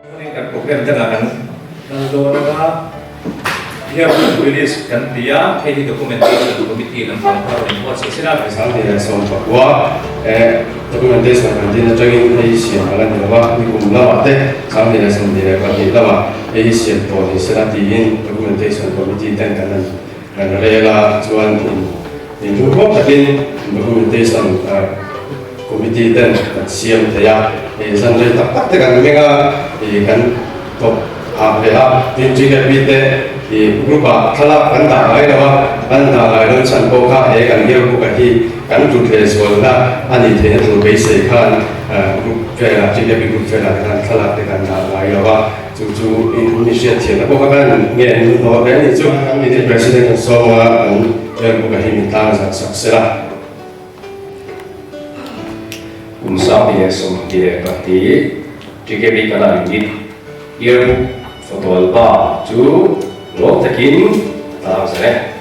Kan program dangah kan kal dawn anga yearbook release kan ti a, hei hi documentation committee lampang kha rawn inbuatsaih sela. 1919 documentation kan din atangin hei hi siam a la ni lo a, nikum lamah te 2022 lamah hei hi siam tawh ni sela tiin documentation committee ten kan han kan rel a, chuan in duhkhawp takin documentation committee ten kan siam thei a, hei zan rei tak tak te kan meng a, ih kan tawp phah ve a, tin GKP te ih group ah thlalak kan dah ngai lo a, kan dah ngai lo chhan pawh kha he kan yearbook a hi kan tut leh zualna a nih theihna tur beisei khan group velah GKP group velah te khan thlalak te kan dah ngai lo a. Chu chu in mi hriat thiamna pawh kha kan nge an hun hnawh hle a nih chu. Kan mini President kan sawm a, kan yearbook a hi min tlang zat sak sela. Kum 2022 TKB Kanan Unit Yearbook Photo Album chu lawm takin a tlang zel e.